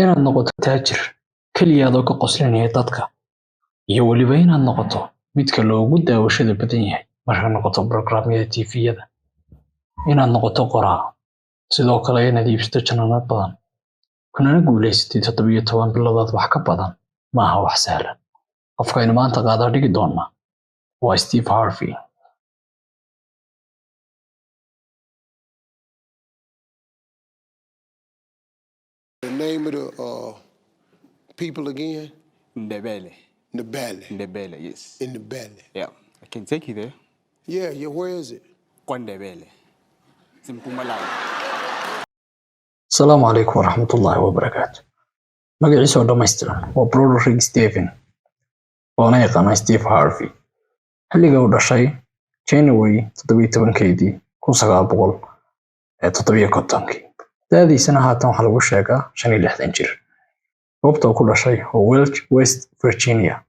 Inaad noqoto taajir kaliya adoo ka qoslinaya dadka, iyo weliba inaad noqoto midka loogu daawashada badan yahay marka noqoto barnaamijyada TV-yada. Inaad noqoto qoraa, sidoo kale inaad iibsato channel badan, kunana guulaysatid 17 bilood wax ka badan maaha wax sahlan. Qofka aynu maanta qaadaa dhigi doona waa Steve Harvey. The name of the people again? Ndebele. Ndebele. Ndebele, yes. In Ndebele. Yeah, I can take you there. Yeah, where is it? KwaNdebele. It's in Mpumalanga. Asalaamu calaykum waraxmatullaahi wabarakaatu. Magaciisa oo dhammaystiran waa Broderick Stephen, loona yaqaana Steve Harvey. Xilliga uu dhashay January 17-keedii 1957-kii. Da'diisana haatan waxaa lagu sheegaa 65 jir. Goobta uu ku dhashay waa Welch, West Virginia,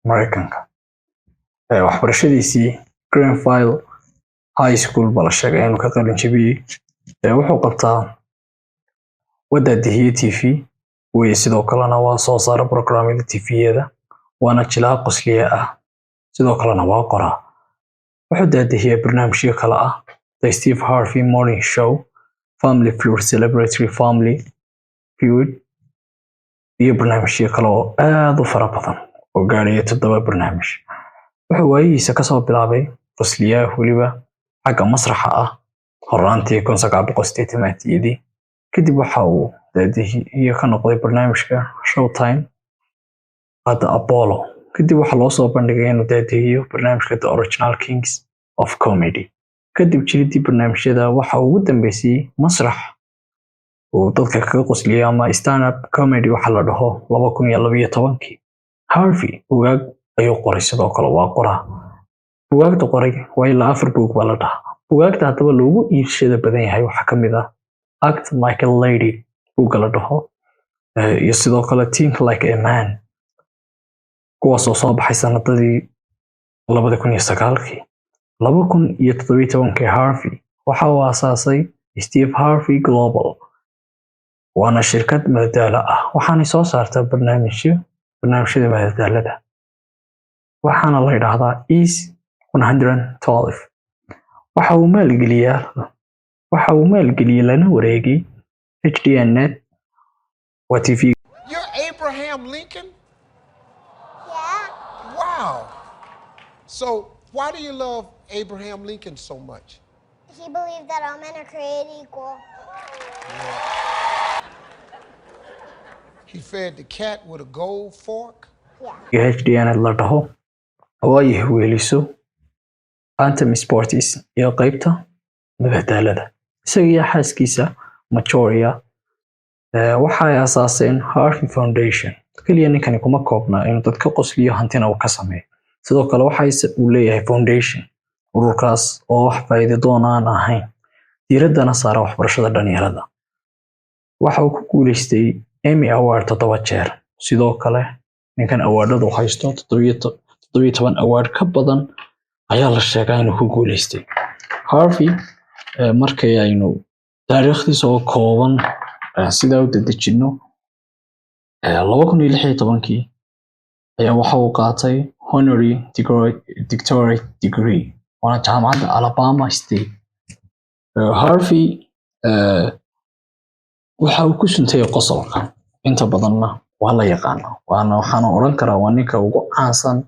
Mareykanka. Waxbarashadiisii Greenville High School baa la sheegay inuu ka qalin jabiyey. Wuxuu qabtaa wadaadihiye TV weye, sidoo kalena waa soo saara barnaamijyada TV-yada, waana jilaa qosliye ah, sidoo kalena waa qoraa. Wuxuu daadihiyaa barnaamijyo kale ah The Steve Harvey Morning Show, Family Feud, Celebrity Family Feud iyo barnaamijyo kale oo aad u fara badan oo gaaraya toddoba barnaamij. Wuxuu waayihiisa kasoo bilaabay qosliyaha weliba xagga masraxa ah horaantii 1980-yadii. Kadib waxa uu daadihiye ka noqday barnaamijka Showtime hadda Apollo. Kadib waxaa loo soo bandhigay inuu daadihiyo barnaamijka The Original Kings of Comedy. Kadib jiridii barnaamijyada waxa uu ugu dambeysay masrax uu dadka kaga qosliyay ama stand up comedy waxa la dhaho 2012-kii. Harvey buugaag ayuu qoray, sidoo kale waa qoraa. Buugaagta qoray waa ilaa afar buug baa la dhahaa. Buugaagta haddaba loogu iibshada badan yahay waxaa ka mid ah Act Like a Lady buugga la dhaho, iyo sidoo kale Think Like a Man, kuwaas oo soo baxay sanadadii 2009-kii. 2017-kii Harvey waxa uu aasaasay Steve Harvey Global, waana shirkad madadaalo ah, waxaanay soo saartaa barnaamijyada madadaalada, waxaana la yidhaahdaa East 112. Waxa uu maalgeliyey lana wareegay HDN Net, waa TV. You're Abraham Lincoln? Yeah. Wow. So, why do you love Abraham Lincoln so much? He believed that all men are created equal. He fed the cat with a gold fork? Yeah. HDN la dhaho oo ay weeliso Anthem Sports iyo qaybta madadaalada. Isaga iyo xaaskiisa Majoria waxa ay aasaaseen Harvey Foundation. Kaliya ninkani kuma koobna inuu dadka qosliyo hantina uu ka sameeyo. Sidoo kale waxa uu leeyahay foundation, ururkaas oo wax faa'iido doon aan ahayn, diiraddana saara waxbarashada dhalinyarada. Waxa uu ku guuleystay Emmy Award toddoba jeer. Sidoo kale ninkan awardada uu haysto 17 award ka badan ayaa la sheegaa inuu ku guuleystay. Harvey markay aynu taariikhdiisa oo kooban sidaa u dedejino, 2016-kii ayaa waxa uu qaatay honorary doctorate degree, waana jaamacadda Alabama State. Harvey waxa uu ku suntay qosolka, inta badanna waa la yaqaanaa, waana waxaana odhan karaa waa ninka ugu caansan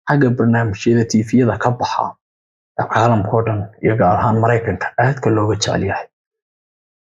xagga barnaamijyada TV-yada ka baxa caalamka oo dhan iyo gaar ahaan Mareykanka aadka looga jecel yahay.